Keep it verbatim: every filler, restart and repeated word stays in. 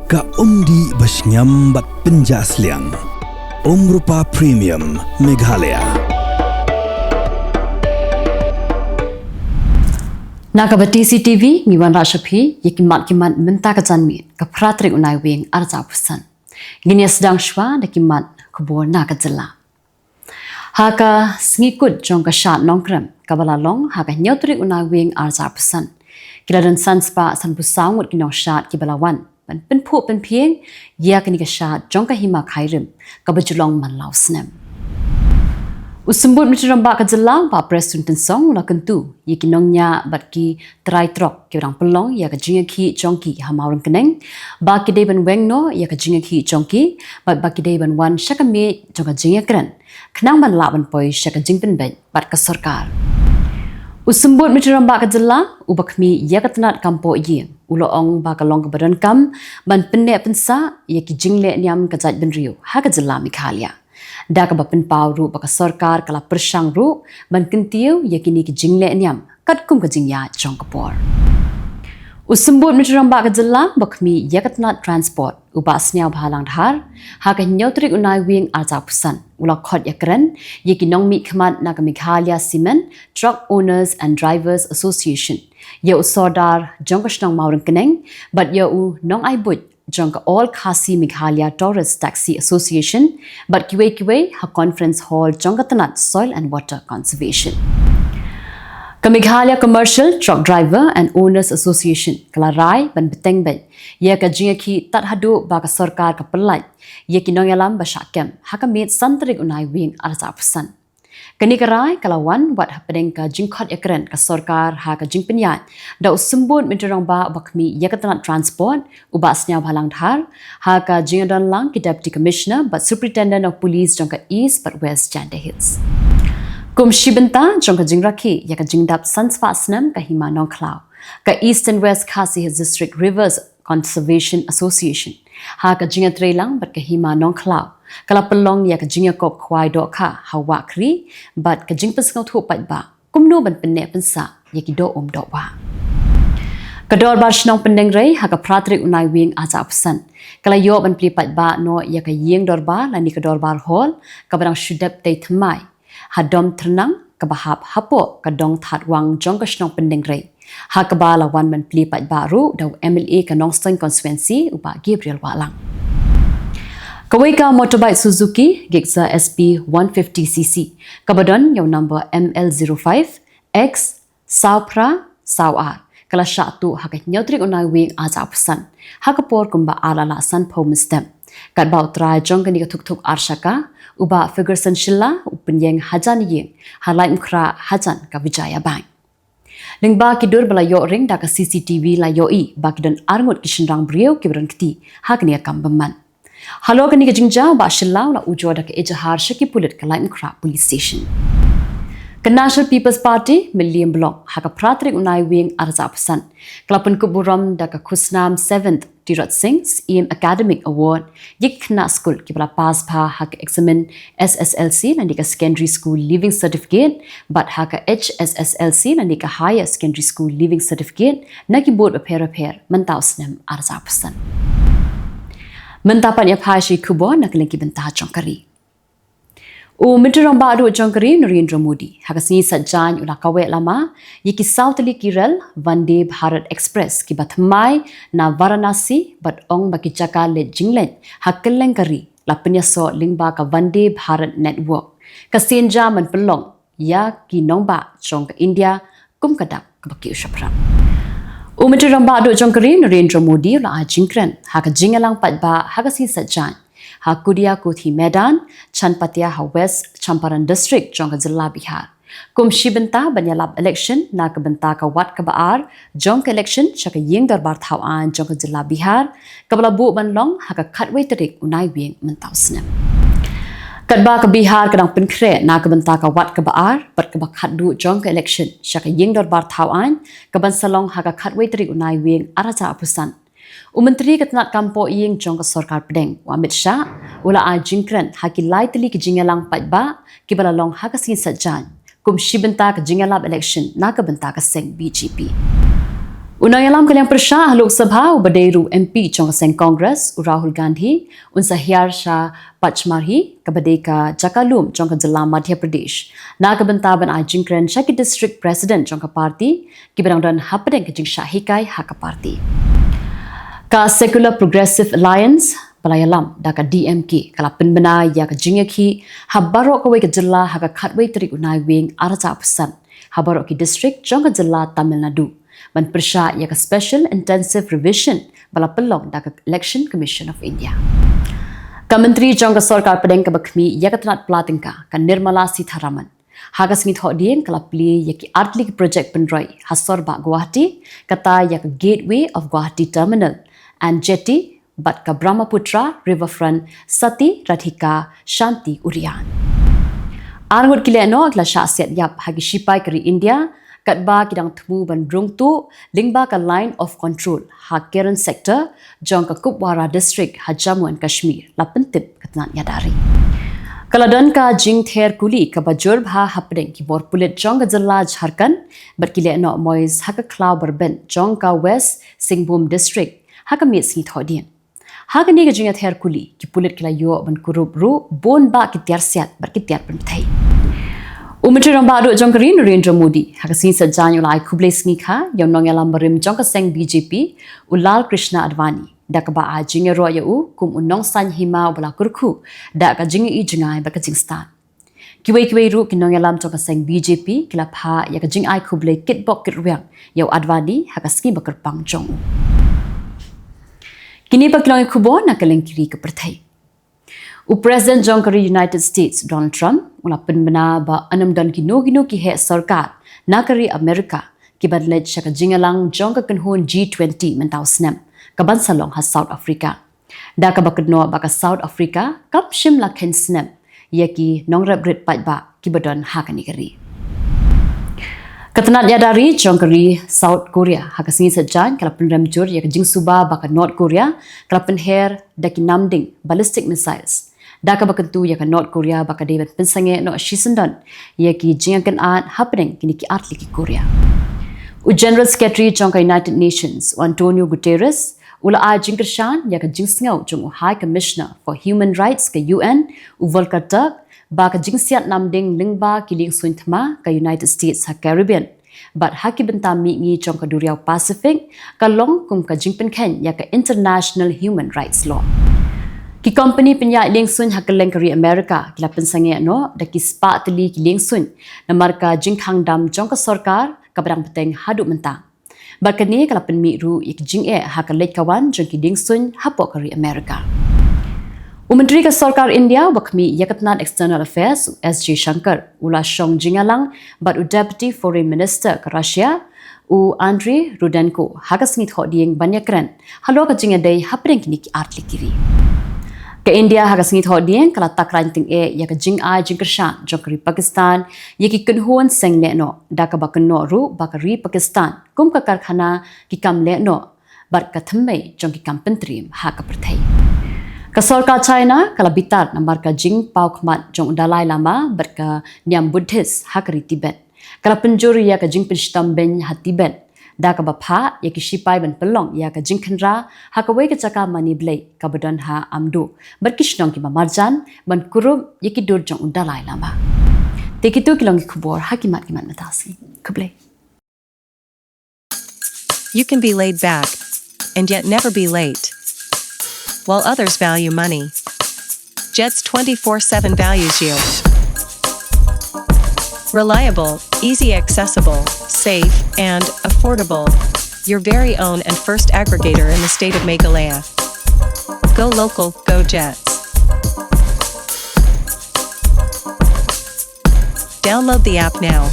Ka umdih ba shngiam bad pynjah sliang. Umrupa Premium Meghalaya. Na ka ba T C T V ngi wanrah sha phi ïa ki mat ki mat mynta ka janmiet ka phra tarik u Naiwieng arhajar arphew san. Ngin ïa sdang shuwa da ki mat khubor na ka jylla. Ha ka sngi kut jong ka shad Nongkrem kaba la long ha ka hynñiew tarik u Naiwieng arhajar arphew san, ki la don san spah sanphew saw ngut ki nongshad kiba la wan ban pynphuh pynphieng ïa kane ka shad jong ka hima Khyrim kaba ju long man la u snem. U Symbud Myntri Rangbah ka jylla Bah Prestone Tynsong u la kyntu ïa ki nongñiah bad ki trai trok kiba dang pynlong ïa ka jingïakhih jong ki ha Mawryngkneng ba ki dei ban weng noh ïa ka jingïakhih jong ki bad ba ki dei ban wan sha ka miej jong ka jingïakren khnang ban lah ban poi sha ka jingpynbeit bad ka sorkar. U Symbud Myntri Rangbah ka jylla uba khmih ïa ka tnat kam poh ïing u la ong ba ka long kaba donkam ban pynneh pynsah ïa ki jingleh niam ka jaitbynriew ha ka jylla Meghalaya, da kaba pynpaw ruh ba ka sorkar ka la pyrshang ruh ban kyntiew ïa kine ki jingleh niam katkum ka jingïaid jong ka por. U Symbud Myntri Rangbah ka jylla ba khmih ïa ka tnat transport u Bah Sniawbhalang Dhar ha ka hynñiew tarik u Naiwieng arhajar arphew san u la khot ïakren ïa ki nongmihkhmat na ka Meghalaya Cement Truck Owners and Drivers Association, ïa u Sordar jong ka shnong Mawryngkneng bad ïa u nongaibud jong ka All Khasi Meghalaya Tourist Taxi Association bad kiwei kiwei ha Conference Hall jong ka tnat Soil and Water Conservation. Ka Meghalaya Commercial Truck Driver and Owners Association ka la rai ban bteng beit ïa ka jingïakhih tad haduh ba ka sorkar ka pyllait ïa ki nongïalam ba shah kem ha ka miet san tarik u Naiwieng arhajar arphew san. Kane ka rai ka la wan wat hapdeng ka jingkhot ïakren ka sorkar ha ka jingpynïaid da u Symbud Myntri Rangbah ba khmih ïa ka tnat transport u Bah Sniawbhalang Dhar ha ka jingïadon lang ki Deputy Commissioner bad Superintendent of Police jong ka East bad West Jaintia Hills. Kum shi bynta jong ka jingrakhe ïa ka jingdap san spah snem ka hima Nongkhlaw, ka Eastern West Khasi Hills District Rivers Conservation Association ha ka jingïatreilang bad ka hima Nongkhlaw ka la pynlong ïa ka jingïakop khwai dohkha ha Wahkhri bad ka jingpynsngewthuh paidbah kumno ban pynneh pynsah ïa ki doh um doh wah. Ka Dorbar Shnong Pyndengrei ha ka phra tarik u Naiwieng arhajar arphew san ka la ïoh ban plie paidbah noh ïa ka ïing dorbar lane ka Dorbar Hall kaba dang shu dep tei thymmai ha Dom Tyrnang kaba hap hapoh ka Dong Thadwang jong ka Shnong Pyndengrei, ha kaba la wan ban plie paidbah ruh da u M L A ka Nongstoiñ Constituency u Bah Gabriel Wahlang. Kawei ka motorbike Suzuki Gixxer S P one fifty C C kaba don ïa u number M L zero five X saw phra saw ar ka la shah tuh ha ka hynñiew tarik u Naiwieng arhajar arphew san ha ka por kumba ar la lah sanphew mynstep, katba u trai jong kane ka thuk thuk ar shaka u Bah Ferguson Shylla u pynïeng hajan ïing ha Laitumkhrah hajan ka Vijaya Bank. Lyngba ki dur ba la ïoh ring da ka C C T V la ïohi ba ki don arngut ki shynrang briew kiba don kti ha kane ka kam bymman. Halor kane ka jingjia u Bah Shylla u la ujor da ka ejahar sha ki pulit ka Laitumkhrah Police Station. Ka National People's Party Mylliem Block ha ka phra tarik u Naiwieng arhajar arphew san ka la pynkup burom da ka khusnam Seventh Tirot Singh Syiem Academic Award ïa ki khynnah skul kiba la pass bha ha ka eksamin S S L C lane ka Secondary School Leaving Certificate bad ha ka H S S L C lane ka Higher Secondary School Leaving Certificate na ki booth bapher bapher mynta u snem arhajar arphew san. Mynta pat ïa phi sha ki khubor na ka liang ki bynta jong ka ri. U Myntri Rangbah duh jong ka ri Narendra Modi ha ka sngi Saitjaiñ u la kaweh lama ïa ki saw tylli ki rel Vande Bharat Express kiba thymmai na Varanasi bad ong ba ki jaka leit jingleit ha kylleng ka ri la pynïasoh lyngba ka Vande Bharat Network, ka synjam ban pynlong ïa ki nongbah jong ka India kum ka dak kaba kiew shaphrang. U Myntri Rangbah duh jong ka ri Narendra Modi u la ai jingkren ha ka jingïalang paidbah ha ka sngi Saitjaiñ ha Kudia Kuthi Maidan, Chanpatia ha West Champaran District jong ka jylla Bihar. Kum shi bynta ban ïalap election na ka bynta ka wat kaba ar jong ka election sha ka ïing dorbar thaw aiñ jong ka jylla Bihar, kaba la buh ban long ha ka khatwei tarik u Naiwieng mynta u snem. Katba ka Bihar ka dang pynkhreh na ka bynta ka wat kaba ar bad kaba khatduh jong ka election sha ka ïing dorbar thaw aiñ kaban sa long ha ka khatwei tarik u Naiwieng arhajar arphew san, u Myntri ka tnat kam poh ïing jong ka Sorkar Pdeng u Amit Shah u la ai jingkren ha ki lai tylli ki jingïalang paidbah kiba la long ha ka sngi Saitjaiñ kum shi bynta ka jingïalap election na ka bynta ka seng B J P. U nongïalam ka liang pyrshah ha Lok Sabha uba dei ruh M P jong ka seng Congress, u Rahul Gandhi, un sa hiar sha Pachmarhi, kaba dei ka jaka lum jong ka jylla Madhya Pradesh, na ka bynta ban ai jingkren sha ki district president jong ka party kiba dang don hapdeng ka jingshah hikai ha ka party. Ka Secular Progressive Alliance, ba la ïalam da ka D M K, ka la pynbna ïa ka jingïakhih ha baroh kawei ka jylla ha ka khatwei tarik u Naiwieng arhajar arphew san ha baroh ki district jong ka jylla Tamil Nadu, ban pyrshah ïa ka Special Intensive Revision ba la pynlong da ka Election Commission of India. Ka Myntri jong ka Sorkar Pdeng kaba khmih ïa ka tnat pla tyngka, ka Nirmala Sitharaman, ha ka sngi Thohdieng ka la plie ïa ki artylli ki project pynroi ha sor bah Guwahati, kata ïa ka Gateway of Guwahati Terminal and Jetty bad ka Brahmaputra Riverfront Sati Radhika Shanti Uddyan. Arngut ki lehnoh ki la shah siat ïap ha ki shipai ka ri India katba ki dang thmu ban rung tuh lyngba ka Line of Control ha Keren Sector jong ka Kupwara District ha Jammu and Kashmir, la pyntip ka tnat ïada ri. Ka la don ka jingther kuli kaba jur bha hapdeng ki bor pulit jong ka jylla Jharkhand bad ki lehnoh MoIs ha ka khlaw Barbent jong ka West Singhbhum District ha ka miet sngi Thohdieng. Ha kane ka jingïather kuli, ki pulit ki la ïoh ban kurup ruh bun bah ki tiar siat bad ki tiar pynbthei. U Myntri Rangbah Duh jong ka ri, Narendra Modi, ha ka sngi Saitjaiñ u la ai khublei sngi kha ïa u nongïalam barim jong ka seng B J P, u Lal Krishna Advani, da kaba ai jingïaroh ïa u kum u nongsaiñ hima uba la kyrkhu da ka jingïohi jngai bad ka jingstad. Kiwei kiwei ruh ki nongïalam jong ka seng B J P ki la phah ïa ka jingai khublei kitbok kitrwiang ïa u Advani ha ka sngi bakyrpang jong u. Kine pat ki long ki khubor na ka lyngkiri ka pyrthei. U President jong ka ri United States, Donald Trump, u la pynbna ba yn ym don kino kino ki heh sorkar na ka ri Amerika kiban leit sha ka jingïalang jong ka kynhun G twenty mynta u snem, kaban sa long ha South Africa. Da kaba kynnoh ba ka South Africa kam shym la kheiñ snem ïa ki nongrep rit paidbah kiba don ha kane ka ri. Ka tnat ïada ri jong ka ri South Korea ha ka sngi Saitjaiñ ka la pynrem jur ïa ka jingsuba ba ka North Korea ka la pynher da ki namding ballistic missiles. Da kaba kyntu ïa ka North Korea ba ka dei ban pynsangeh noh shisyndon ïa ki jingïakynad hapdeng kine ki artylli ki Korea. U General Secretary jong ka United Nations, u Antonio Guterres, u la ai jingkyrshan ïa ka jingsngew jong u High Commissioner for Human Rights ka U N, u Volker Turk, ba ka jingsiat namding lyngba ki liengsuiñ thma ka United States ha Caribbean bad ha ki bynta mihngi jong ka duriaw Pacific ka long kum ka jingpynkheiñ ïa ka international human rights law. Ki kompani pynïaid liengsuiñ ha kylleng ka ri Amerika ki la pynsangeh noh da ki spah tylli ki liengsuiñ namar ka jingkhang dam jong ka sorkar kaba dang bteng haduh mynta. Bad kane ka la pynmih ruh ïa ki jingeh ha ka leit ka wan jong ki liengsuiñ hapoh ka ri Amerika. U Myntri ka Sorkar India uba khmih ïa ka tnat External Affairs, u S Jaishankar, u la shong jingïalang bad u Deputy Foreign Minister ka Russia, u Andriy Rudenko, ha ka sngi Thohdieng ban ïakren halor ka jingïadei hapdeng kine ki artylli ki ri. Ka India ha ka sngi Thohdieng ka la takran tyngeh ïa ka jingai jingkyrshan jong ka ri Pakistan ïa ki kynhun seng lehnoh, da kaba kynnoh ruh ba ka ri Pakistan kum ka karkhana ki kam lehnoh bad ka thymmei jong ki kam pyntriem ha ka pyrthei. Ka sorkar China ka la bitar namar ka jingpawkhmat jong u Dalai Lama bad ka niam Buddhist ha ka ri Tibet. Ka la pynjur ïa ka jingpynshitom beiñ ha Tibet, da kaba phah ïa ki shipai ban pynlong ïa ka jingkhynra ha kawei ka jaka mane blei kaba don ha Amdo bad ki shnong kiba marjan ban kurup ïa ki dur jong u Dalai Lama. Te kito ki long ki khubor ha ki mat ki mat mynta sngi. Khublei. You can be laid back and yet never be late. While others value money, Jets twenty-four seven values you. Reliable, easy accessible, safe, and affordable. Your very own and first aggregator in the state of Meghalaya. Go local, go Jets. Download the app now.